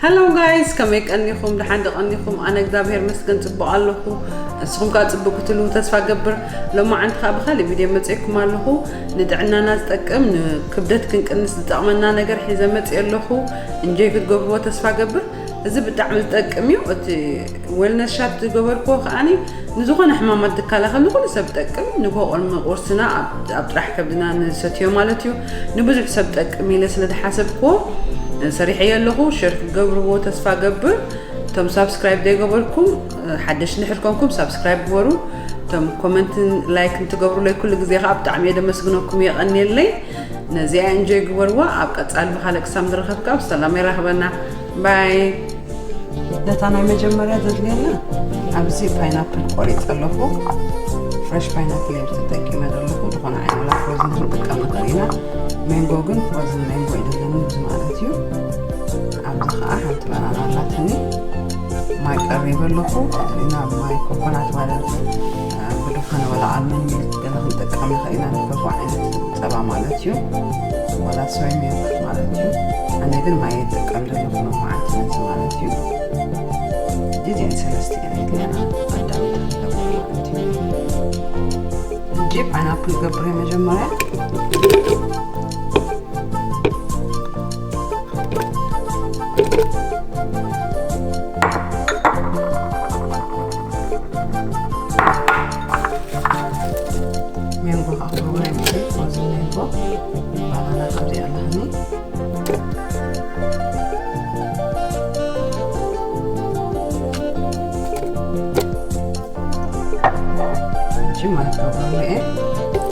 Hello guys፣ ከመይ ቀኒኹም? ደሓን ዶ ቀኒኹም? ኣነ እግዚኣብሔር መስገን ጽቡቕ ኣለኹ። ንስኹም ከኣ ጽቡቕ ክትህልዉ ተስፋ ገብር። ሎማዓንቲ ከኣ ብኻልእ ቪድዮ መጺኤኩም ኣለኹ። ንጥዕናና ዝጠቅም፣ ንክብደት ክንቅንስ ዝጠቕመና ነገር ሒዘ መጺኤ ኣለኹ። እንጆይ ክትገብርዎ ተስፋ ገብር። እዚ ብጣዕሚ ዝጠቅም እዩ። እቲ ዌልነስ ሻት ዝገበርክዎ ከኣኒ ንዝኾነ ሕማማት ዝከላኸል ንኹሉ ሰብ ጠቅም፣ ንግሆ ቅድሚ ቁርስና ኣብ፣ ኣብ ጥራሕ ከብድና ንሰትዮ ማለት እዩ። ንብዙሕ ሰብ ጠቅም ኢለ ስለ ዝሓሰብክዎ ሰሪሐዮ ኣለኹ። ሸር ክትገብርዎ ተስፋ ገብር። እቶም ሳብስክራይብ ዘይገበርኩም፣ ሓደሽ እንድሕር ኮንኩም ሳብስክራይብ ግበሩ። እቶም ኮመንትን ላይክን ትገብሩለይ ኩሉ ግዜ ከዓ ብጣዕሚ እየ ደመስግነኩም፣ የቐንየለይ። ነዚኣ እንጆይ ግበርዋ። ኣብ ቀጻሊ ብኻልእ ክሳብ ንራኸብ ከዓ ብሰላም የራኽበና። ባይ። ነታ ናይ መጀመርያ ዘድልየና፣ ኣብዚ ፓይናፕል ቆሪጸ ኣለኹ። ፍረሽ ፓይናፕል እየ ተጠቂመ ዘለኹ። ዝኾነ ዓይነት ዋላ ፍሮዝን ክንጥቀም ንኽእል ኢና። ሜንጎ ግን ፍሮዝን ሜንጎ ኣይደለንን፣ እዚ ማለት እዩ። ኣብዚ ከዓ ሓንቲ ባናና ኣላትኒ። ማይ ቀሪበ ኣለኹ። ኢና ማይ ኮኮናት ማለት፣ እ፣ ብድኾነ ዋላ ኣልመንድ ሚልክ ገለ ክንጥቀም ንኽእል ኢና፣ ንፈትዋ ዓይነት ጸባ ማለት እዩ። ዋላ ሶይ ሚልክ ማለት እዩ። ኣነ ግን ማይ እጥቀም ዘለኹ ሎማዓንቲ ነዚ ማለት እዩ። እዚአን ሰለስተ እየን የድልያና። ኣዳም ተኽለቡ ማለት እዩ። ሕጂ ፓይናፕል ገብረ መጀመርያ። ሜንጎ ከዓ ክገብረ ይመስል። እዚ ሜንጎ ባናና ካብዚ ኣለኒ። እሺ፣ ማለት ነው።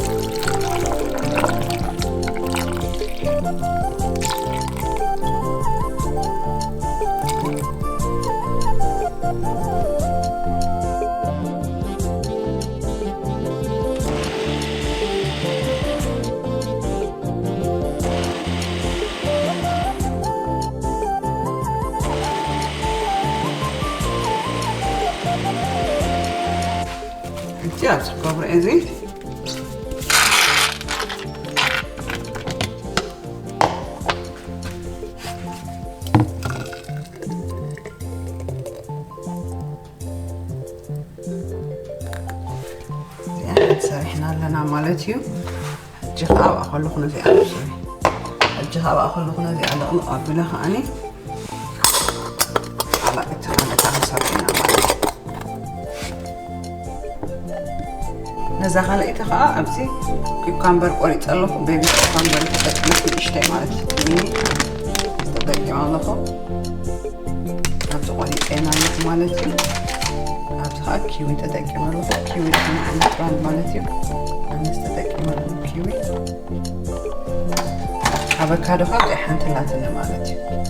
እዚኣ ኣብዚ ክገብሮ እየ እዚ። እዚኣ ሰሪሕና ኣለና ማለት እዩ። ሕጂ ኸዓ ኣብኣ ከለኹ ነዚኣ፣ ሶሪ፣ ሕጂ ኸዓ ኣብኣ ከለኹ ነዚኣ ልቕልቕ ኣቢለ ከዓኒ ካልኣይቲ፣ ካልኣይቲ ክንሰርሕ ኢና ማለት እዩ። ነዛ ካልኣይቲ ኸዓ ኣብዚ ኪውካምበር ቆሪፀ ኣለኹ። ቤቢ ኪውካምበር ተጠቂመ፣ ንእሽተይ ማለት እዩ። እኒ ተጠቂመ ኣለኹ። ኣብዚ ቆሪፀ ኢና ኣለኹ ማለት እዩ። ኣብዚ ኸዓ ኪዊ ተጠቂመ ኣለኹ። ኪዊ ዝኾነ ዓይነት ብራንድ ማለት እዩ። ኣነስ ተጠቂመ ኣለኹ ኪዊ። ኣቨካዶ ካብ እዚኣ ሓንቲ ኣላትኒ ማለት እዩ። ሕጂ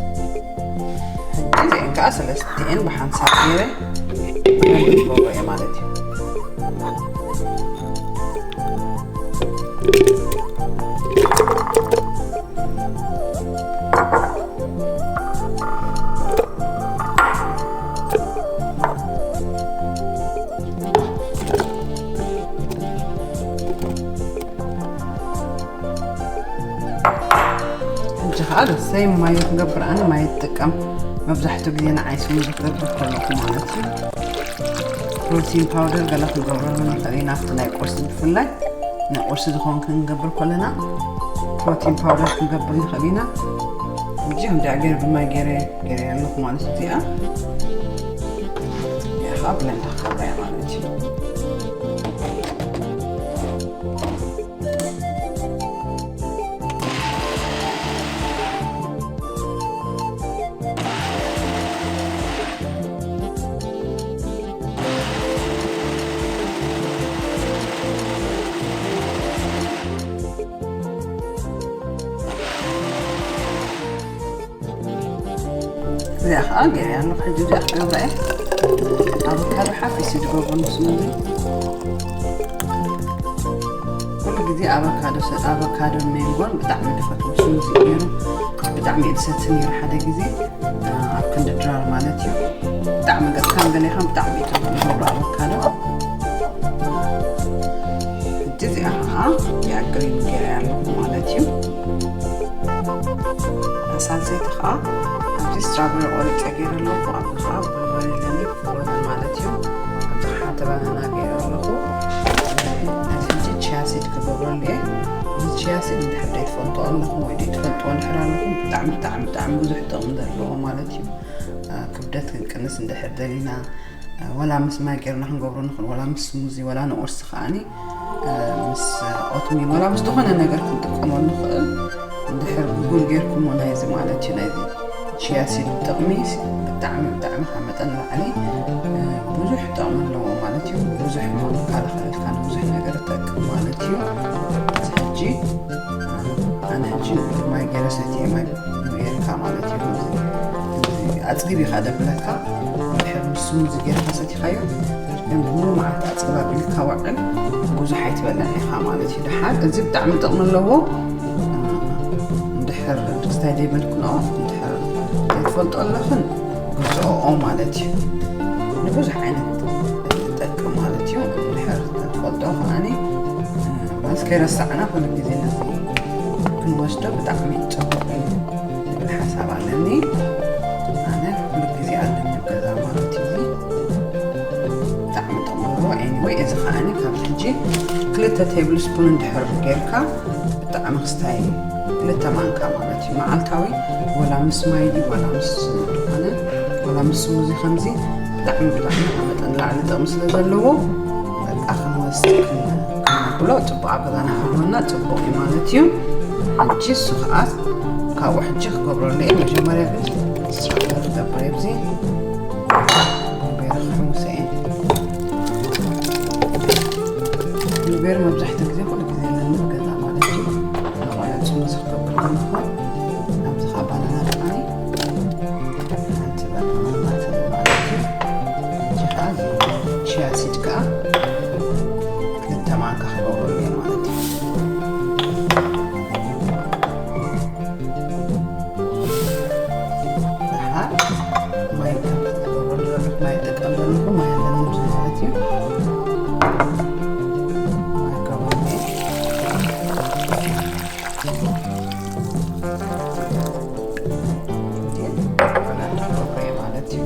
እዚአን ከዓ ሰለስቲአን ብሓንሳብ ገይረ ክገብሮ እየ ማለት እዩ። ሕጂ ኸዓ ደሰይ ማዮ ክገብር፣ ኣነ ማዮ ትጥቀም መብዛሕትኡ ግዜ ንዓይ ስሙዚ ክገብር ከለኹ ማለት እዩ። ፕሮቲን ፓውደር ገለ ክንገብረሉ ንኽእል ኢና፣ ኣብቲ ናይ ቁርሲ ብፍላይ ናይ ቁርሲ ዝኸውን ክንገብር ከለና ፕሮቲን ፓውደር ክንገብር ንኽእል ኢና። ሕጂ ከምዚኣ ገይረ ብማይ ገይረ፣ ገይረ ኣለኹ ማለት እዩ። እዚኣ እዚኣ ኸዓ ብለንድ ክገብራ እያ ማለት እዩ። እዚኣ ኸዓ ገይረ ኣለኹ። ሕጂ እዚኣ ክገብራ እየ። ኣቮካዶ ሓፊስ እዩ ዝገብሮ ንስሙዚ። ኩሉ ግዜ ኣቮካዶ፣ ሰ-፣ ኣቮካዶን ሜንጎን ብጣዕሚ ዝፈትዎ ስሙዚ እዩ ነይሩ። ብጣዕሚ እየ ዝሰቲ ነይሩ ሓደ ግዜ፣ እ፣ ኣብ ክንዲ ድራር ማለት እዩ። ብጣዕሚ ገጽካን ገሌኻን ብጣዕሚ እዩ ዝገብሮ ኣቮካዶ። ሕጂ እዚኣ ኸዓ እዚኣ ግሪን ገይረ ኣለኹ ማለት እዩ። ሳልሰይቲ ኸዓ ኣብዚ ስትራበሪ ቆሪፀ ገይረ ኣለኹ። ኣብኡ ከዓ በርበረ ኣለኒ፣ ፍሮዘን ማለት እዩ። ኣብዚ ሓንቲ ባናና ገይረ ኣለኹ። ሕጂ ቺያ ሲድ ክገብረሉ እየ። እዚ ቺያ ሲድ እንድሕር ዘይትፈልጦ ኣለኹም ወይ ዘይትፈልጥዎ እንድሕር ኣለኹም፣ ብጣዕሚ ብጣዕሚ ብጣዕሚ ብዙሕ ጥቕሚ ዘለዎ ማለት እዩ። ክብደት ክንቅንስ እንድሕር ደሊና፣ ወላ ምስ ማይ ጌርና ክንገብሮ ንኽእል፣ ወላ ምስ ስሙዚ፣ ወላ ንቁርሲ ከዓኒ ምስ ኦትሚል፣ ወላ ምስ ዝኾነ ነገር ክንጥቀመሉ ንኽእል። እንድሕር ጉጉል ጌርኩሞ ናይዚ ማለት እዩ፣ ናይዚ ቺያ ሲድ ጥቕሚ ብጣዕሚ ብጣዕሚ ካብ መጠን ንላዕሊ ብዙሕ ጥቕሚ ኣለዎ ማለት እዩ። ብዙሕ ሕማም ይከላኸለልካ፣ ንብዙሕ ነገር ይጠቅም ማለት እዩ። ሕጂ ኣነ ሕጂ ማይ ገይረ ሰትየ፣ ማይ ጌርካ ማለት እዩ። ኣጽግብ ኢኻ ደብለካ፣ ድሕር ምስ ስሙዚ ጌርካ ሰቲኻዮ፣ ግን ሙሉ መዓልቲ ኣጽግብ ኣቢልካ ውዕል፣ ብዙሕ ኣይትበልዕን ኢኻ ማለት እዩ። ደሓር እዚ ብጣዕሚ ጥቕሚ ኣለዎ። እንድሕር ድስታይ ደይበልኩ ነው፣ እንድሕር ዘይትፈልጦ ኣለኽን ግዝኦኦ ማለት እዩ። ንብዙሕ ዓይነት ይጠቅም ማለት እዩ። እንድሕር ትፈልጦ ከዓኒ፣ ባስ ከይረሳዕና ኩሉ ግዜ ነዚ ክንወስዶ ብጣዕሚ ጽቡቕ እዩ ዝብል ሓሳብ ኣለኒ። ኣነ ኩሉ ግዜ ኣለኒ ኣብ ገዛ ማለት እዩ። እዚ ብጣዕሚ ጥቕሚ ኣለዎ። ኤኒወይ፣ እዚ ከዓኒ ካብ ሕጂ ክልተ ቴብል ስፑን እንድሕር ጌርካ ብጣዕሚ ክስታይ፣ ክልተ ማንካ ማለት እዩ መዓልታዊ፣ ወላ ምስ ማይ ድዩ ወላ ምስ ዝኾነ፣ ወላ ምስ ስሙዚ ከምዚ ብጣዕሚ ብጣዕሚ ካብ መጠን ንላዕሊ ጥቕሚ ስለ ዘለዎ፣ በቃ ክንወስድ ክን-፣ ክነብሎ ጽቡቕ ኣብ ገዛና ክህልወና ጽቡቕ እዩ ማለት እዩ። ሕጂ እሱ ከኣ ካብኡ ሕጂ ክገብረሉ እየ። መጀመርያ ግን ስራሕ ክገብር እየ። ኣብዚ ጉንቤር ክሕውሰ እየ። ጉንቤር መብዛሕትኡ ግዜ ኩሉ ግዜ ኣለኒ ኣብ ገዛ ማለት እዩ። ንቆልዑ ጽምዚ ክገብር ከለኹ ኣብዚ ኸኣ ባናና ከዓኒ ሓንቲ ባናና ማለት እዩ። እዚ ኸዓ እዚ ቺያ ሲድ ከኣ ክልተ ማንካ ክገብረሉ እየ ማለት እዩ። ደሓር ማይ ከም ትገብረሉ ዘለኹ፣ ማይ ይጥቀም ዘለኹ፣ ማይ ኣለኒ ኣብዚ ማለት እዩ። ማይ ገበርኩ። ማለት እዩ።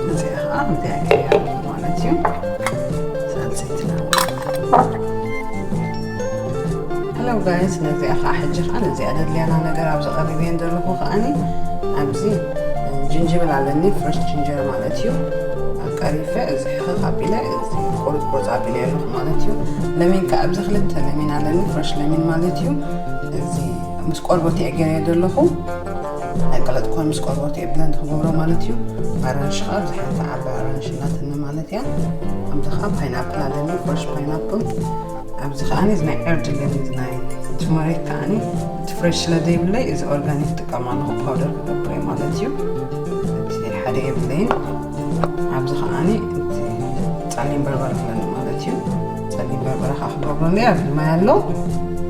እዚኣ ኸዓ እንታይ እያ ማለት እዩ? ሳልሰይትና። ሄሎ ጋይስ፣ ነዚኣ ኸዓ ሕጂ ኸዓ ነዚኣ ደድልያና ነገር ኣብዚ ቀሪበ እየን ዘለኹ። ከዓኒ ኣብዚ ጅንጅብል ኣለኒ፣ ፍረሽ ጅንጀር ማለት እዩ። ቀሪፈ እዚ ሕኽኽ ኣቢለ፣ እዚ ቁሩፅ ቁሩፅ ኣቢለ ኣለኹ ማለት እዩ። ለሚን ከኣ ኣብዚ ክልተ ለሚን ኣለኒ፣ ፍረሽ ለሚን ማለት እዩ። እዚ ምስ ቆርበቱ እየ ገይረዮ ዘለኹ። ኣይቀለጥኩን፣ ምስ ቆርበቱ እየ ብለንድ ክገብሮ ማለት እዩ። ኣራንሽ ከኣ ኣብዚ ሓንቲ ዓባይ ኣራንሽ ኣላትኒ ማለት እያ። ኣብዚ ከኣ ፓይናፕል ኣለኒ፣ ፍረሽ ፓይናፕል። ኣብዚ ከኣ እዚ ናይ ዕርዲ ኣለኒ፣ እዚ ናይ ቱርመሪክ ከኣ እቲ ፍረሽ ስለ ዘይብለይ እዚ ኦርጋኒክ ክጥቀም ኣለኹ፣ ፓውደር ክገብር እየ ማለት እዩ። እቲ ሓደ የብለይን። ኣብዚ ከኣ እቲ ጸሊም በርበረ ኣለኒ ማለት እዩ። ጸሊም በርበረ ከኣ ክገብረሉ እየ። ኣብዚ ማይ ኣሎ።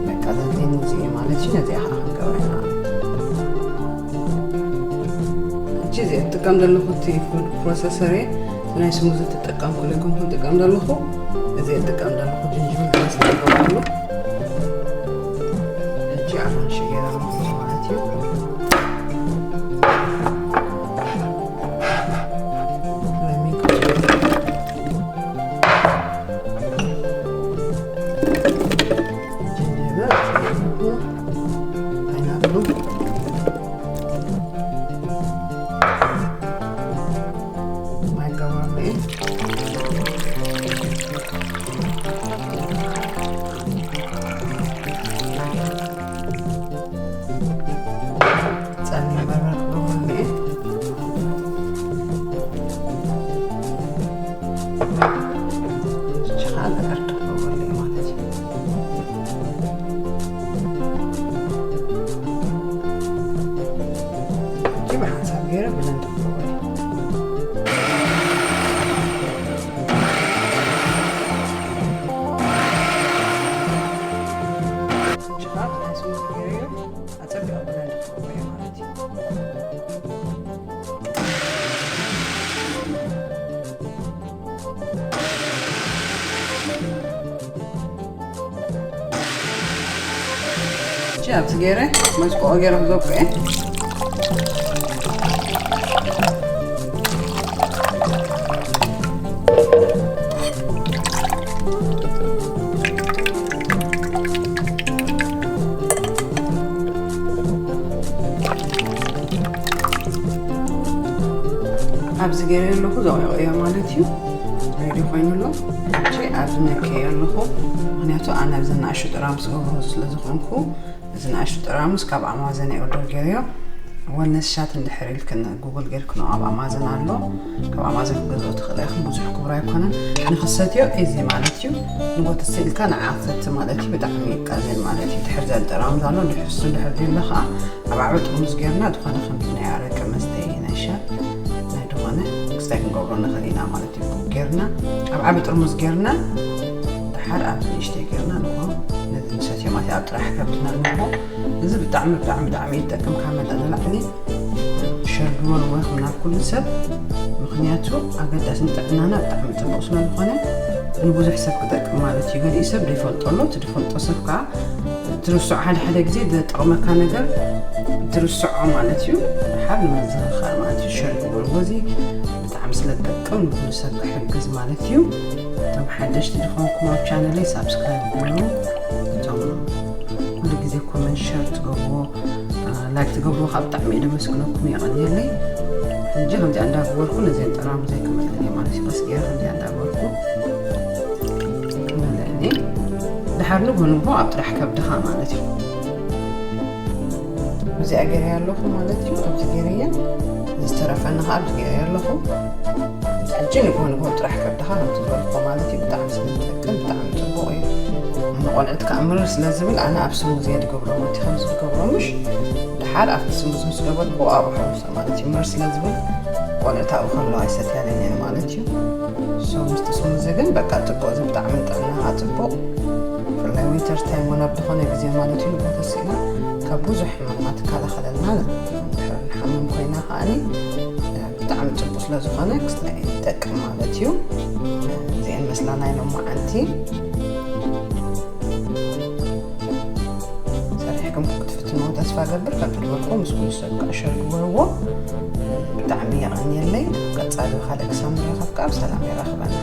በቃ ዘድልየኒ እዚ እዩ ማለት እዩ። ነዚኣ ከኣ ክንገብራ ኢና ማለት እዩ። ሕጂ እዚ እጥቀም ዘለኹ እቲ ፉድ ፕሮሰሰር እየ። ናይ ስሙዚ እትጥቀም ኩሉ ይኩን ክጥቀም ዘለኹ፣ እዚ እጥቀም ዘለኹ ጅንጅብል ድረስ ይገብረሉ። ሕጂ ኣራንሺ ገይረ ኣለኹ ማለት እዩ። ለሚን ክገብር። ጅንጅብል፣ ፓይናፕል፣ ማይ ገባርኤ። ሓንሳብ ገይረ ብለንድ ክገብሮ እየ። ሽፋፍ ናይ ስሙዚ ገይረዮ ኣጸቢቐ ብለንድ ክገብሮ እየ ማለት እዩ። እሺ፣ ኣብዚ ገይረ መዝቆ ገይረ ክዘብጦ እየ። ኣብዚ ገይረ ኣለኹ፣ ዘቑየቑ እየ ማለት እዩ። ሬዲ ኮይኑ ኣሎ። ሕጂ ኣብዚ ነክየ ኣለኹ፣ ምኽንያቱ ኣነ ኣብዚ ንኣሽቱ ጥራምስ ገብሮ ስለ ዝኾንኩ፣ እዚ ንኣሽቱ ጥራምስ ካብ ኣማዘን እየ ኦርደር ገይረዮ። ወልነስ ሻት እንድሕር ኢልክን ጉግል ጌርክን ኣብ ኣማዘን ኣሎ፣ ካብ ኣማዘን ክትገዝኦ ትኽእላ ኢኽን። ብዙሕ ክቡር ኣይኮነን፣ ንኽሰትዮ ኢዚ ማለት እዩ። ንጎት ስኢልካ ንዓ ክሰቲ ማለት እዩ። ብጣዕሚ ይቃለል ማለት እዩ። ድሕር ዘን ጥራምስ ኣሎ፣ ንሕሱ ድሕር ደሎ ኸዓ ኣብ ዓቢ ጥርሙዝ ጌርና ዝኾነ ከምዚ ናይ ኣረቂ መስተዪ ናይ ሻት ናይ ዝኾነ ክስታይ ክንገብሮ ንኽእል ኢና ማለት እዩ። ጌርና ኣብ ዓቢ ጥርሙዝ ጌርና ድሓር ኣብዚ ንእሽተይ ጌርና ንኾ ነዚ ንሰትዮ ማለት እዩ። ኣብ ጥራሕ ከብድና ንኾ እዚ ብጣዕሚ ብጣዕሚ ብጣዕሚ ይጠቅም ካብ መጠን ንላዕሊ ሸር ግበርዎ ኢኹም ናብ ኩሉ ሰብ። ምኽንያቱ ኣገዳሲ ንጥዕናና ብጣዕሚ ጽቡቕ ስለ ዝኾነ ንብዙሕ ሰብ ክጠቅም ማለት እዩ። ገሊኡ ሰብ ዘይፈልጦ ኣሎ፣ እቲ ዝፈልጦ ሰብ ከዓ ትርስዖ፣ ሓደ ሓደ ግዜ ዘጠቕመካ ነገር ትርስዖ ማለት እዩ። ድሓር ንምዝኽኻር ማለት እዩ። ሸር ግበርዎ፣ እዚ ብጣዕሚ ስለ ዝጠቅም ንኩሉ ሰብ ክሕግዝ ማለት እዩ። እቶም ሓደሽቲ ዝኾንኩም ኣብ ቻነለይ ሳብስክራይብ ግበሩ። እቶም ኩሉ ግዜ ኮመንት ሸር ትገብርዎ፣ አ፣ ላይክ ትገብርዎ ካብ ብጣዕሚ እየ ደመስግነኩም፣ የቐንየለይ። ሕጂ ከምዚኣ እንዳገበርኩ ነዘን ጠራሙዘይ ክመልአን እየ ማለት እዩ። ቀስ ገይረ ከምዚኣ እንዳገበርኩ ክመልአን እየ። ድሓር ንግሆ ንግሆ ኣብ ጥራሕ ከብድኻ ማለት እዩ። እዚኣ ገይረያ ኣለኹ ማለት እዩ። ኣብዚ ገይረያ ዝተረፈኒ ከዓ ኣብዚ ገይረያ ኣለኹ። ሕጂ ንግሆ ንግሆ ጥራሕ ከብድኻ ከምቲ ዝበልኩ ማለት እዩ። ብጣዕሚ ስለ ዝጠቅም ብጣዕሚ ጽቡቕ እዩ። ንቆልዑት ከዓ ምርር ስለ ዝብል ኣነ ኣብ ስሙዚ እየ ዝገብሮ። እቲ ከምዚ ዝገብሮ ምሽ ድሓር ኣብቲ ስሙዚ ምስ ገበርኩ ኣብኡ ሓዊሰ ማለት እዩ። ምርር ስለ ዝብል ቆልዑት ኣብኡ ከለዋ ኣይሰትያለን እየን ማለት እዩ። ሶ ምስቲ ስሙዚ ግን በቃ ጽቡቕ፣ እዚ ብጣዕሚ ንጥዕናኻ ጽቡቕ። ብፍላይ ዊንተር ታይም እውን ኣብ ዝኾነ ግዜ ማለት እዩ ንጎተስ ኢና ካብ ብዙሕ ሕማማት ይከላኸለልና። እንድሕር ንሓምም ኮይና ከዓኒ ብጣዕሚ ጽቡቕ ስለ ዝኾነ ክስታይ ይጠቅም ማለት እዩ። እዚአን መስላ ናይ ሎማዓንቲ ሰሪሕኩም ክትፍትንዎ ተስፋ ገብር። ከም ትድበልኩም ምስ ኩሉ ሰብ ከዓ ሸር ግበርዎ። ብጣዕሚ የቐንየለይ። ቀጻሊ ብኻልእ ክሳብ ንራኸብ ከዓ ብሰላም የራኽበና።